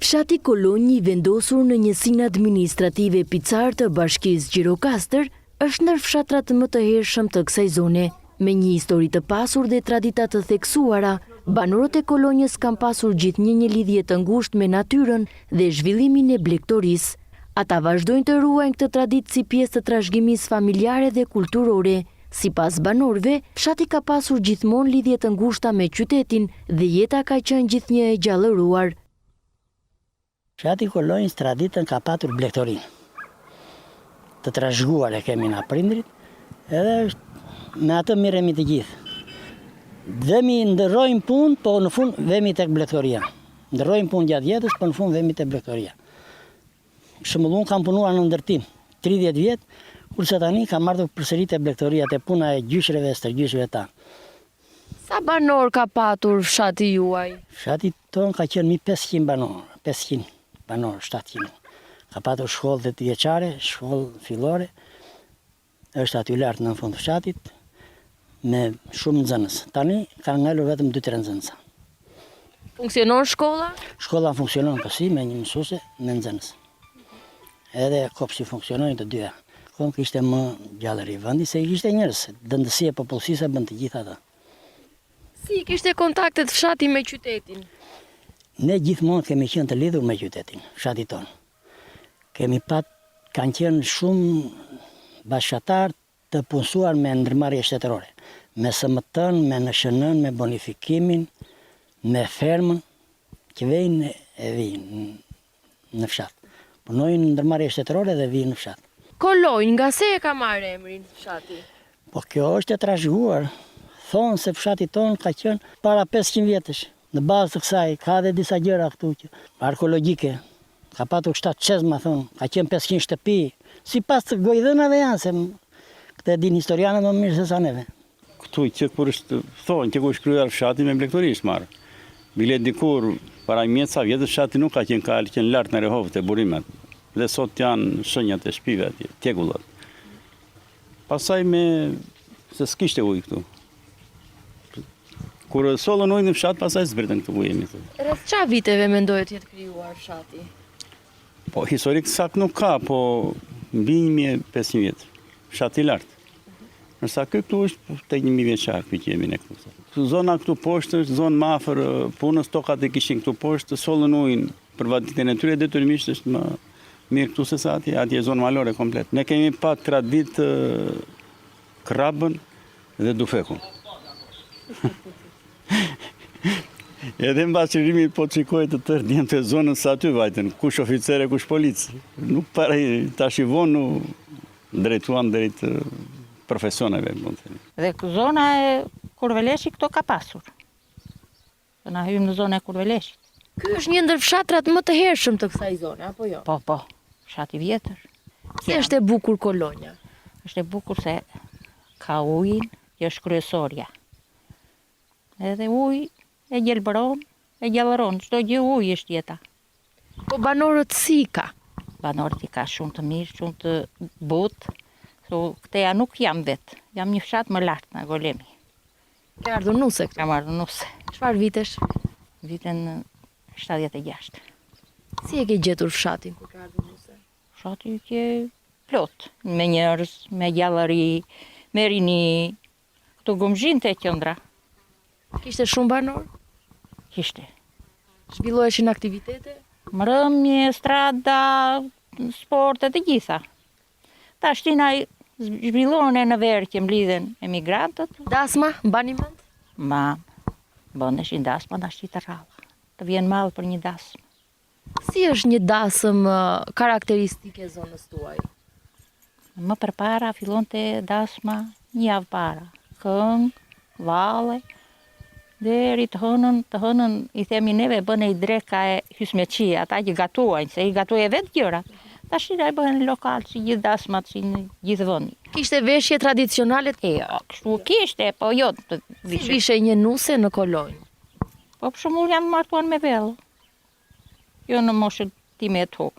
Fshati Kolonjë i vendosur në njësinë administrative Picar të Bashkisë Gjirokastër është ndër fshatrat më të hershëm të kësaj zone. Me një histori të pasur dhe tradita të theksuara, banorët e Kolonjës kanë pasur gjithnjë një lidhje të ngushtë me natyrën dhe zhvillimin e blegtorisë. Ata vazhdojnë të ruajnë këtë traditë si pjesë të trashëgimisë familjare dhe kulturore. Sipas banorëve, fshati ka pasur gjithmonë lidhje të ngushta me qytetin dhe jeta ka qenë gjithnjë e gjallëruar. Fshati Kolonjës traditën ka patur blegtorinë. Të trashëguar e kemi nga prindërit, edhe është me atë merremi të gjithë. Vemi ndërrojmë punë, po në fund vemi tek blegtoria. Ndërrojmë punë gjatë jetës, po në fund vemi tek blegtoria. Për shembull, unë kam punuar në ndërtim 30 vjet, kurse tani kam ardhur përsëri te blegtoria, te puna e gjyshërve e stërgjyshërve tanë. Sa banorë ka patur fshati juaj? Fshati tonë ka qenë mbi 500 banorë, 500 banorë, 700. Ka patur shkollë tetëvjeçare, shkollë fillore, Është aty lart në fund të fshatit me shumë nxënës. Tani kanë ngelur vetëm 2-3 nxënësa. Funksionon shkolla? Shkolla funksionon po si me një mësuese me nxënës. Edhe kopshti funksionojnë të dyja. Kohën kishte më gjallëri vendi se i kishte njerëz, dendësia e popullsisë e bën të gjitha ato. Si i kishte kontaktet fshati me qytetin? Ne gjithmonë kemi qenë të lidhur me qytetin, fshati tonë. Kemi pat, kanë qenë shumë bashkëfshatarë të punësuar me ndërmarrje shtetërore, me SMT-në, me NSHN-në, me bonifikimin, me fermën, që vejnë e vijnë në fshat. Punojnë në ndërmarrje shtetërore dhe vijnë në fshat. Kolonjë, nga se e ka marrë emrin fshati? Po kjo është e trashëguar. Thonë se fshati tonë ka qenë para 500 vjetësh. Në bazë të kësaj, ka dhe disa gjëra këtu që arkeologjike, ka patur 7 çezma thonë, ka qenë 500 shtëpi, sipas të gojëdhënave janë, se këtë e dinë historianët më mirë se sa neve. Këtu që kur është, thonë, që kur është krijuar fshati me blegtori është marrë. Bile dikur, para një ca vjetësh fshati nuk ka qenë, ka qenë lart në Rehovë te burimet. Dhe sot janë shenjat e shpive atje, tjegullat. Pastaj me se s'kishte ujë këtu. Kur sollën ujë në fshat, pastaj zbritën këtu ku jemi. Rreth ça viteve mendohet të jetë krijuar fshati? Po, historik sakt nuk ka, po mbi 1500 vjet. Fshati lart. Ndërsa ky këtu është te 1000 vjeçar ky që jemi ne këtu. Zona këtu poshtë është zonë më afër punës, tokat e kishin këtu poshtë, sollën ujin për vaditjen e tyre, detyrimisht është më mirë këtu se sa atje, atje zonë malore komplet. Ne kemi pa traditë krrabën dhe dufekun. Edhe mbas çlirimit po të shikoj të tërë djemtë e zonës aty vajtën, kush oficer e kush polic. Nuk para tash i vonë u drejtuan drejt profesioneve, mund të themi. Dhe zona e Kurveleshit këto ka pasur. Se na hyjmë në zonën e Kurveleshit. Ky është një ndër fshatrat më të hershëm të kësaj zone, apo jo? Po, po, fshat i vjetër. Pse është e bukur Kolonja? Është e bukur se ka ujin, që është kryesorja. Edhe uji e gjelbëron, e gjallëron, çdo gjë uji është jeta. Po banorët si i ka? Banorët i ka shumë të mirë, shumë të butë. Se këteja nuk jam vetë, jam një fshat më lart nga Golemi. Ke ardhur nuse këtu? Kam ardhur nuse. Çfarë vitesh? Vitin 76. Si e ke gjetur fshatin kur ke ardhur nuse? Fshati qe plot, me njerëz, me gjallëri, me rini, këtu gumëzhinte qendra. Kishte shumë banorë? Kishte. Zhvilloheshin aktivitete? Mbrëmje, strada, sporte, të gjitha. Tashti na zhvillohen e në verë që mblidhen emigrantët. Dasma, mbani mend? Ma, bëheshin dasma tashti të rralla. Të vjen mall për një dasmë. Si është një dasëm karakteristike e zonës tuaj? Më përpara fillonte dasma një javë para. Këngë, valle, Deri të hënën, të hënën i themi neve bëhej dreka e hysmeçi, ata që gatuajnë, se i gatuaje vetë gjërat. Tashi e bëhen në lokal, si gjithë dasmat, si në gjithë vendin. Kishte veshje tradicionale? E, jo, kështu kishte, po jo të vishej. Si vishej një nuse në Kolonjë? Po për shembull jam martuar me vello. Jo në moshën time e tu.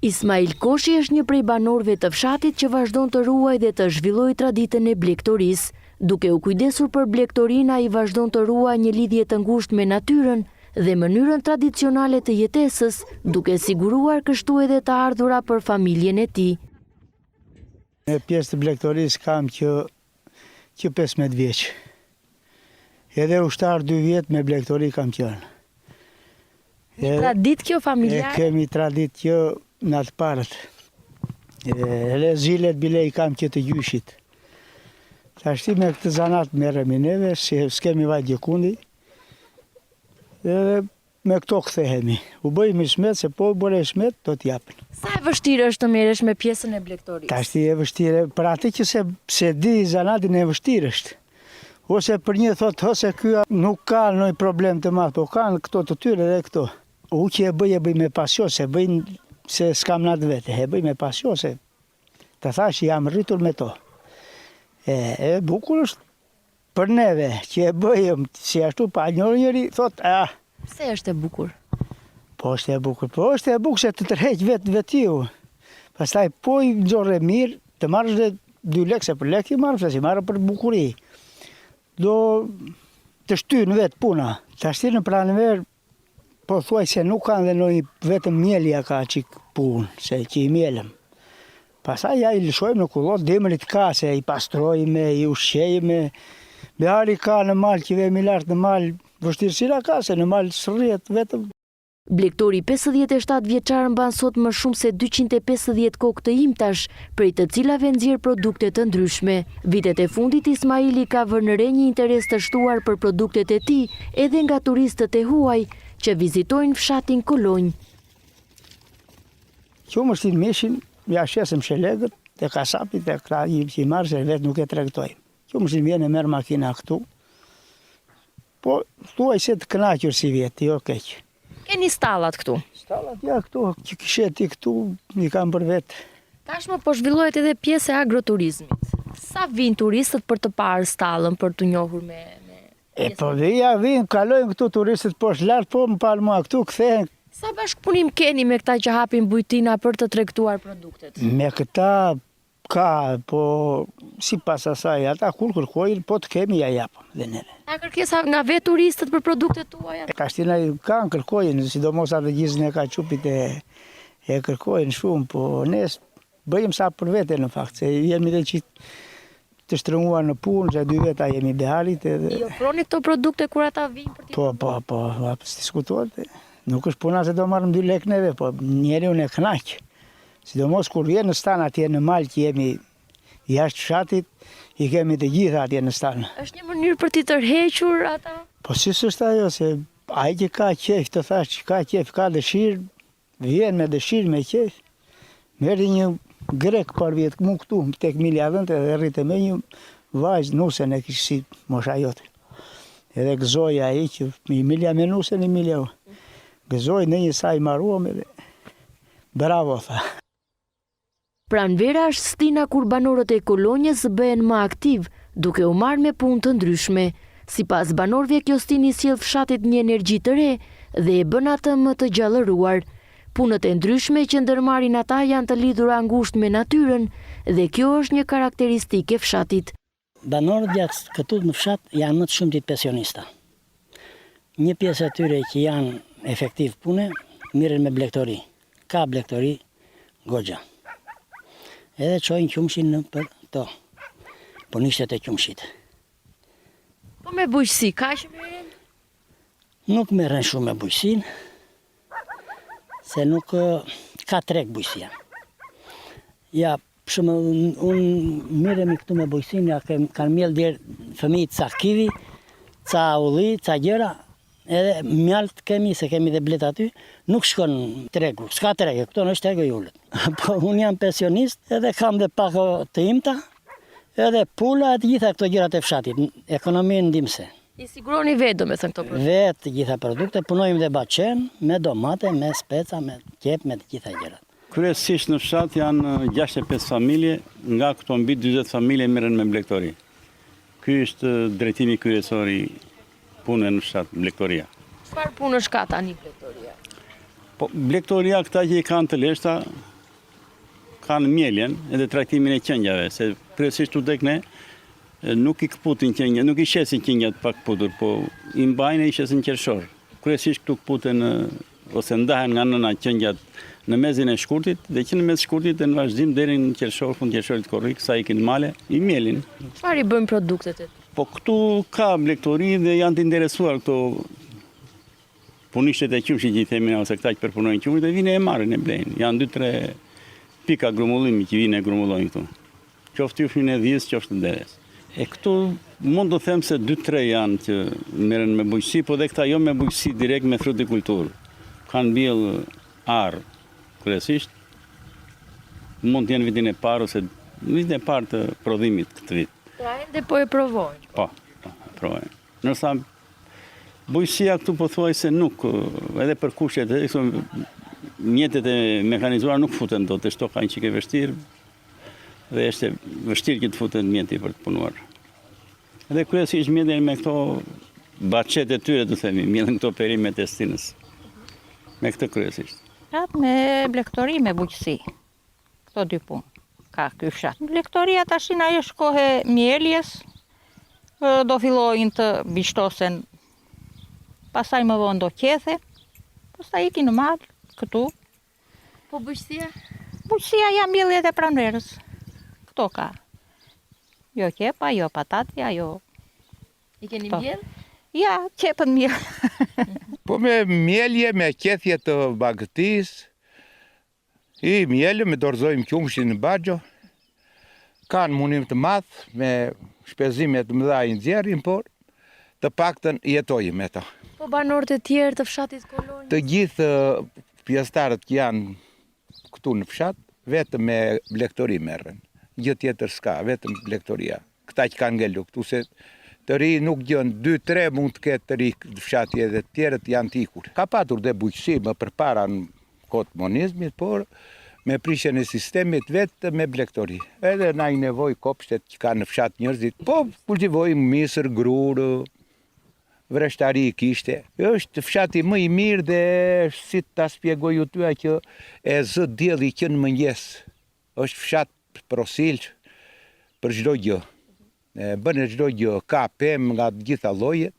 Ismail Koshi është një prej banorëve të fshatit që vazhdon të ruajë dhe të zhvillojë traditën e blegtorisë. Duke u kujdesur për blegtorinë, ai vazhdon të ruajë një lidhje të ngushtë me natyrën dhe mënyrën tradicionale të jetesës, duke siguruar kështu edhe të ardhura për familjen e tij. Me pjesë të blegtorisë kam që që 15 vjeç. Edhe ushtar 2 vjet me blegtori kam qenë. Një traditë kjo familjare? E kemi traditë që nga të parët. Edhe zilet bile i kam që të gjyshit. Tashti me këtë zanat merremi neve, si s'kemi vajt gjëkundi. Edhe Me këto kthehemi. U bëjmë ismet se po u bëre ismet do të japin. Sa e vështirë është të merresh me pjesën e blegtorisë? Tashti e vështirë, për atë që s'e s'e di zanatin e vështirë është. Ose për një thotë ose ky nuk ka ndonjë problem të madh, po kanë këto të tyre dhe këto. U që e bëj e bëj me pasion, s'e bëj se s'kam natë vete, e bëj me pasion se të thashë jam rritur me to. E, e bukur është Për neve që e bëjmë si ashtu pa njohur njeri thotë ah. Pse është e bukur? Po është e bukur, po është e bukur se të tërheq vetë vetiu. Pastaj po i nxorre mirë, të marrësh dhe dy lekë se për lekë i marrë, se s'i marrë për bukuri. Do të shtyn vetë puna. Tashti në pranverë Pothuajse nuk kanë dhe ndonjë vetëm mjelja ka çik punë, se që i mjelëm. Pastaj ja i lëshojmë në kullot, dimrit ka se i pastrojmë, i ushqejmë. Behari ka në mal që vemi lart në mal, vështirësira ka se në mal s'rrihet vetëm. Blegtori 57 vjeçar mban sot më shumë se 250 kokë të imtash, prej të cilave nxjerr produkte të ndryshme. Vitet e fundit Ismaili ka vënë re një interes të shtuar për produktet e tij edhe nga turistët e huaj që vizitojnë fshatin Kolonjë. Qumështin mishin ia shesim shelegët te kasapi te këta që i marrë se vetë nuk e tregtojmë. Qumështin vjen e merr makina këtu. Po thuajse të kënaqur sivjet, jo keq. Keni stallat këtu? Stallat ja këtu, që kishe ti këtu, i kam për vetë. Tashmë po zhvillohet edhe pjesë e agroturizmit. Sa vijnë turistët për të parë stallën, për t'u njohur me me E po vija vijnë, kalojnë këtu turistët poshtë lart, po më palë mua këtu, kthehen. Sa bashkëpunim keni me këta që hapin bujtina për të tregtuar produktet? Me këta Ka, po sipas asaj, ata kur kërkojnë, po të kemi, ja japëm dhe neve. Ka kërkesa nga vetë turistët për produktet tuaja? Tashti na kanë kërkojnë, sidomos atë gjizën e kaçupit e, e kërkojnë shumë, po ne bëjmë sa për vete në fakt, se jemi dhe që të shtrënguar në punë, se dy veta jemi beharit edhe... I ofroni këto produkte kur ata vijnë për t'i... Po, po, po, po, s'diskutohet, nuk është puna se do marrim dy lekë neve, po njeriun e kënaq. Sidomos kur vjen në stan atje në mal që jemi jashtë fshatit, i kemi të gjitha atje në stan. Është një mënyrë për t'i tërhequr ata? Po si s'është ajo, se ai që ka qejf, të thash që ka qejf, ka dëshirë, vjen me dëshirë, me qejf. Më erdhi një grek parvjet mu këtu, tek Milja dhënte dhe rrite me një vajzë nusen e kishte si mosha jote. Edhe gëzoi ai që Emilja me nusen Emilja. Gëzoi në një sa i maruam edhe Bravo, tha. Pranvera është stina kur banorët e Kolonjës bëhen më aktivë, duke u marrë me punë të ndryshme. Sipas banorëve kjo stinë i sjell fshatit një energji të re dhe e bën atë më të gjallëruar. Punët e ndryshme që ndërmarrin ata janë të lidhura ngushtë me natyrën dhe kjo është një karakteristikë e fshatit. Banorët gjatë këtu në fshat janë më të shumtit pensionista. Një pjesë e tyre që janë efektiv pune, mirren me blegtori. Ka blegtori goxha. Edhe çojnë qumshin nëpër to punishtet e qumshit. Po me bujqësi, ka që merren? Nuk merren shumë me bujqësinë, se nuk ka treg bujqësia. Ja, Për shembull, unë mirremi këtu me bujqësinë, ja kem, kanë mjellë dje fëmijët ca kivi, ca ulli, ca gjëra, edhe mjaltë kemi, se kemi dhe bletë aty, nuk shkon tregu, s'ka treg, këtu është tregu i ulët. Po unë jam pensionist, edhe kam dhe pak të imta, edhe pula e të gjitha këto gjërat e fshatit, ekonomi ndihmëse. I siguroni vetë, domethënë këto produkte? Vetë të gjitha produkte, punojmë dhe bahçen, me domate, me speca, me qepë, me të gjitha gjërat. Kryesisht në fshat janë 65 familje, nga këto mbi 40 familje merren me blegtori. Ky është drejtimi kryesor i punëve në fshat, blegtoria. Çfarë punësh ka tani blegtoria? Po blegtoria këta që i kanë të leshta, Kanë mjeljen edhe trajtimin e qengjave, se kryesisht këtu tek ne nuk i këputin qengjat, nuk i shesin qengjat pa këputur, po i mbajnë e i shesin qershor. Kryesisht këtu këputen ose ndahen nga nëna qengjat në mesin e shkurtit dhe që në mes shkurtit e në vazhdim deri në qershor, fund qershorit korrik, sa ikin në male, i mjelin. Çfarë i bëjnë produktet e tyre? Po këtu ka blegtori dhe janë të interesuar këto punishtet e qumshit që i themi ose këta që përpunojnë qumsht dhe vijnë e marrin e blejnë. Janë 2-3 pika grumbullimi që vijnë e grumbullojnë këtu. Qoftë qumshtin e dhisë, qoftë të deves. E këtu mund të them se 2-3 janë që merren me bujqësi, po dhe këta jo me bujqësi direkt me frutikulturë. Kanë mbjellë arrë, kryesisht, mund të jenë vitin e parë ose vitin e parë të prodhimit këtë vit. Pra ende po e provojnë? Po, po, e provojnë. Ndërsa bujqësia këtu pothuajse nuk, edhe për kushtet, edhe këto mjetet e mekanizuara nuk futen dot, është toka një çikë e vështirë dhe është e vështirë që të futen mjeti për të punuar. Dhe kryesisht mjellin me këto bahçet e tyre, të themi, mjellin këto perimet e stinës. Me këtë kryesisht. Fshat me blegtori me bujqësi. Këto dy punë ka ky fshat. Blegtoria tashin ajo është kohë e mjeljes, do fillojnë të bishtosen, pastaj më vonë do qethen, pastaj ikin në mal, këtu. Po bujqësia? Bujqësia janë mbjelljet e pranverës. Këto ka. Jo qepa, jo patatja, jo I keni mbjellë? Ja, qepën mbjellë. Po me mjelje, me qethje të bagëtisë, I mjelim, e dorëzojmë qumështin në baxho, kanë munim të madh, me shpenzime të mëdha i nxjerrim, por të paktën jetojmë me to. Po banorët e tjerë të fshatit Kolonjë? Të gjithë pjesëtarët që janë këtu në fshat, vetëm me blegtori merren. Gjë tjetër s'ka, vetëm blegtoria. Këta që kanë ngelur këtu se të ri nuk gjen, 2-3 mund të ketë të ri në fshati edhe të tjerët janë të ikur. Ka patur dhe bujqësi më përpara në kohë të monizmit, por me prishjen e sistemit vetëm me blegtori. Edhe na i nevojë kopshtet që kanë në fshat njerëzit, po kultivojmë misër, grurë, vreshtari kishte. Është fshati më i mirë dhe si ta spjegoj unë ty që e zë dielli që në mëngjes. Është fshat prosil për çdo gjë. Bën çdo gjë, ka pemë nga të gjitha llojet.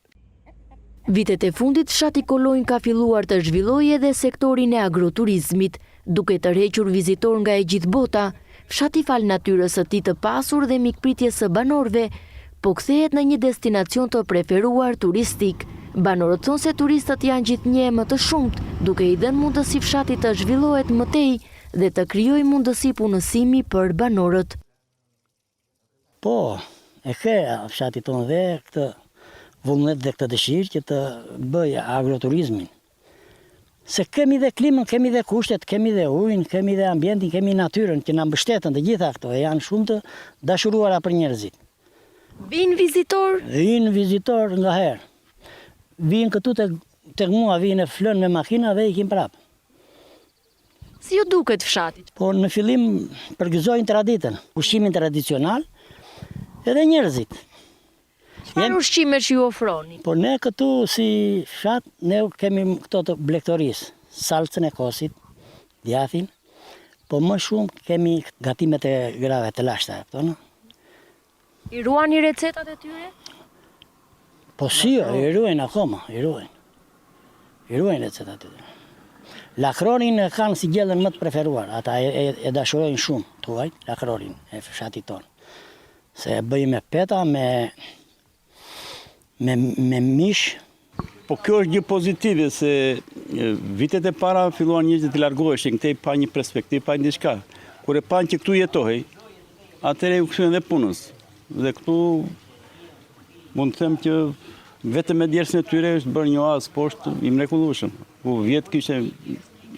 Vitet e fundit fshati Kolonjë ka filluar të zhvillojë edhe sektorin e agroturizmit, duke tërhequr vizitorë nga e gjithë bota. Fshati falë natyrës së tij të pasur dhe mikpritjes së banorëve, po kthehet në një destinacion të preferuar turistik. Banorët thonë se turistët janë gjithnjë e më të shumtë, duke i dhënë mundësi fshatit të zhvillohet më tej dhe të krijojë mundësi punësimi për banorët. Po, e ke fshati tonë dhe këtë vullnet dhe këtë dëshirë që të bëjë agroturizmin. Se kemi dhe klimën, kemi dhe kushtet, kemi dhe ujin, kemi dhe ambientin, kemi natyrën që na mbështetën të gjitha këto e janë shumë të dashuruara për njerëzit. Vijnë vizitorë? Vijnë vizitorë ngaherë. Vijnë këtu tek tek mua, vijnë e flënë me makina dhe ikin prapë. Si ju duket fshati? Po në fillim përgëzojnë traditën, ushqimin tradicional edhe njerëzit. Çfarë ushqimesh ju ofroni? Po ne këtu si fshat ne kemi këto të blegtorisë, salcën e kosit, djathin, po më shumë kemi gatimet e grave të lashta, e kupton? I ruani recetat e tyre? Po si jo, i ruajnë akoma, i ruajnë. I ruajnë recetat e tyre. Lakrorin e kanë si gjellën më të preferuar, ata e, e, e dashurojnë shumë, të huajt, lakrorin e fshatit tonë. Se e bëjmë me peta, me, me, me mish. Po kjo është gjë pozitive se vitet e para filluan njerëzit të largoheshin këtej pa një perspektivë, pa një diçka. Kur e panë që këtu jetohej, atëherë iu kthyen dhe punës. Dhe këtu mund të them që vetëm me djersën e tyre është bërë një oaz poshtë i mrekullueshëm. Ku vjet kishte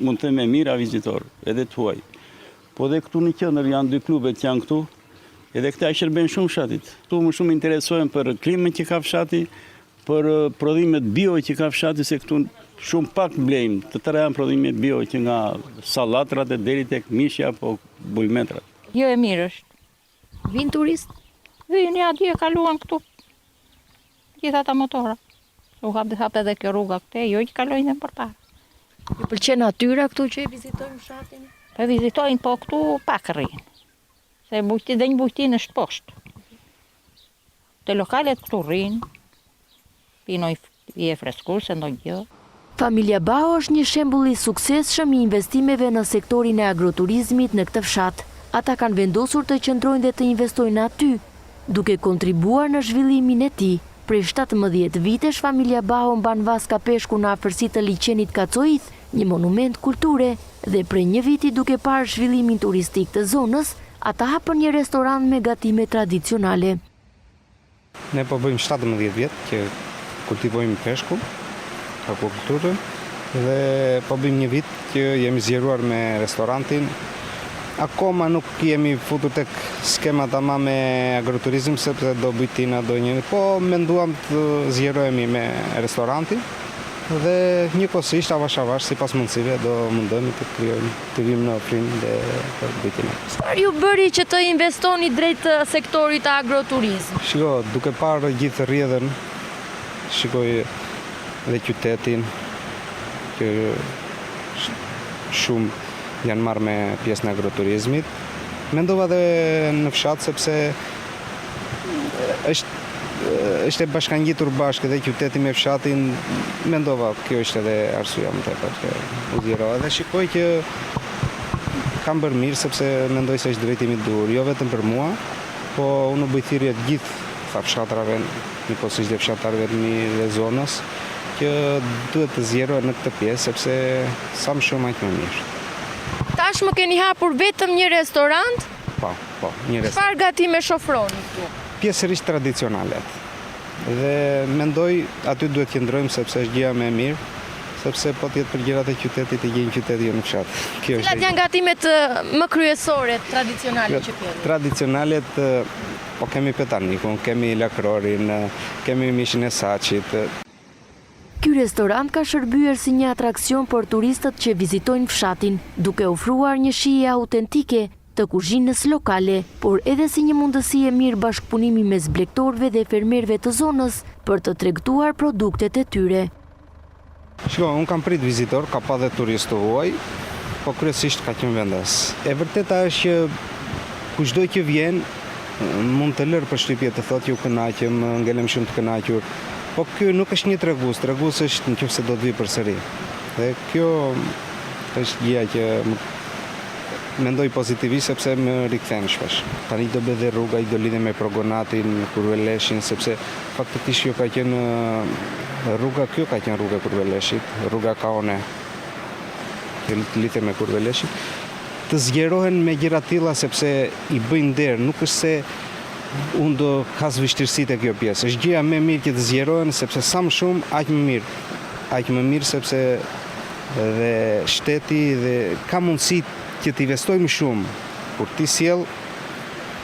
mund të them me mijëra vizitorë, edhe të huaj. Po dhe këtu në qendër janë dy klubet që janë këtu, edhe këta i shërbejnë shumë fshatit. Këtu më shumë interesohen për klimën që ka fshati, për prodhimet bio që ka fshati, se këtu shumë pak blejmë, të tëra janë prodhime bio që nga sallatrat e deri tek mishi apo bulmetrat. Jo e mirë është. Vijnë turistë? Vijnë, ja dje kaluan këtu. Gjithë ata motora. U hap dhe hap edhe kjo rruga këtej, jo që kalojnë dhe më përpara. Ju pëlqen natyra këtu që e vizitojmë fshatin? Po vizitojnë, po këtu pak rrinë. Se bujti, dhe një bujtinë është poshtë. Te lokalet këtu rrinë, pinë ndonjë pije freskuese, ndonjë gjë. Familja Baho është një shembull i suksesshëm i investimeve në sektorin e agroturizmit në këtë fshat. Ata kanë vendosur të qëndrojnë dhe të investojnë aty, duke kontribuar në zhvillimin e tij. Prej 17 vitesh familja Baho mban vaska peshku në afërsi të liqenit Kacoith, një monument kulture, dhe prej një viti duke parë zhvillimin turistik të zonës, ata hapën një restorant me gatime tradicionale. Ne po bëjmë 17 vjet që kultivojmë peshkun, akuakulturën dhe po bëjmë një vit që jemi zgjeruar me restorantin. Akoma nuk jemi futur tek skemat ama me agroturizëm sepse do bujtina do një, po menduam të zgjerohemi me restorantin dhe njëkohësisht avash avash sipas mundësive do mundohemi të krijojmë, të vijmë në ofrim dhe për bujtina. Çfarë ju bëri që të investoni drejt sektorit të agroturizmit? Shiko, duke parë gjithë rrjedhën, shikoj dhe qytetin që shumë janë marrë me pjesën e agroturizmit. Mendova dhe në fshat sepse është është e bashkangjitur bashkë dhe qyteti me fshatin, mendova kjo ishte edhe arsyeja më tepër që u zgjerova dhe shikoj që kam bërë mirë sepse mendoj se është drejtimi i duhur, jo vetëm për mua, po unë u bëj thirrje të gjitha fshatrave, njëkohësisht dhe fshatarëve të mi dhe zonës, që duhet të zgjerohen në këtë pjesë sepse sa më shumë aq më mirë. Tashmë keni hapur vetëm një restorant? Po, po, një restorant. Çfarë gatimesh ofroni këtu? Pjesërisht tradicionalet. Dhe mendoj aty duhet të qëndrojmë sepse është gjëja më e mirë, sepse po të jetë për gjërat e qytetit i gjejnë në qytet jo në fshat. Kjo është. Cilat janë gatimet më kryesore tradicionale që keni? Tradicionalet po kemi petanikun, kemi lakrorin, kemi mishin e saçit. Ky restorant ka shërbyer si një atraksion për turistët që vizitojnë fshatin, duke ofruar një shije autentike të kuzhinës lokale, por edhe si një mundësi e mirë bashkëpunimi mes blegtorëve dhe fermerëve të zonës për të tregtuar produktet e tyre. Shiko, unë kam prit vizitor, ka pa dhe turistë të huaj, po kryesisht ka qenë vendas. E vërteta është që kushdo që vjen, mund të lërë përshtypje të thotë që u kënaqëm, ngelëm shumë të kënaqur. Po ky nuk është një tregues, tregues është në qoftë se do të vijë përsëri. Dhe kjo është gjëja që mendoj pozitivisht sepse më rikthen shpesh. Tani do bëhet dhe rruga që do lidhe me Progonatin, Kurveleshin, sepse faktikisht kjo ka qenë rruga, kjo ka qenë rruga e Kurveleshit, rruga Kaone që lidhte me Kurveleshin. Të zgjerohen me gjëra të tilla sepse i bëjnë nder, nuk është se unë do has vështirësi te kjo pjesë. Është gjëja më e mirë që të zgjerohen sepse sa më shumë aq më mirë. Aq më mirë sepse dhe shteti dhe ka mundësi që të investojë më shumë. Kur ti sjell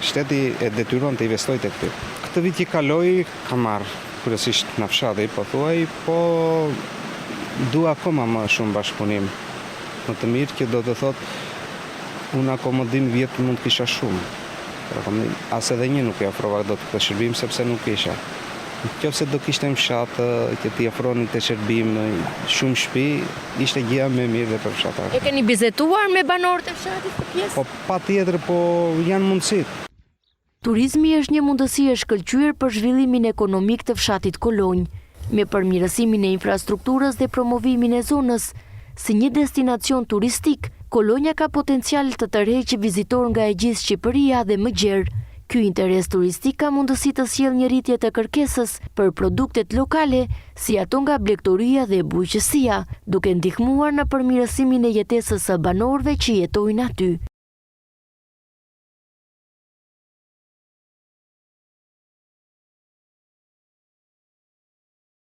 shteti e detyron të investojë tek ty. Këtë vit që kaloi kam marrë kryesisht nga fshati pothuaj, po dua akoma më shumë bashkëpunim. Më të mirë që do të thotë unë akomodim vjet mund të kisha shumë. Për akomodim, as edhe një nuk i ofrova dot këtë shërbim sepse nuk kisha. Në qoftë se do kishte në fshat që t'i ofronin këtë shërbim në shumë shtëpi, ishte gjëja më e mirë dhe për fshatarët. E keni biseduar me banorët e fshatit këtë pjesë? Po patjetër, po janë mundësitë. Turizmi është një mundësi e shkëlqyer për zhvillimin ekonomik të fshatit Kolonjë, me përmirësimin e infrastrukturës dhe promovimin e zonës si një destinacion turistik, Kolonja ka potencial të tërheqë vizitorë nga e gjithë Shqipëria dhe më gjerë. Ky interes turistik ka mundësi të sjellë një rritje të kërkesës për produktet lokale, si ato nga blegtoria dhe bujqësia, duke ndihmuar në përmirësimin e jetesës së banorëve që jetojnë aty.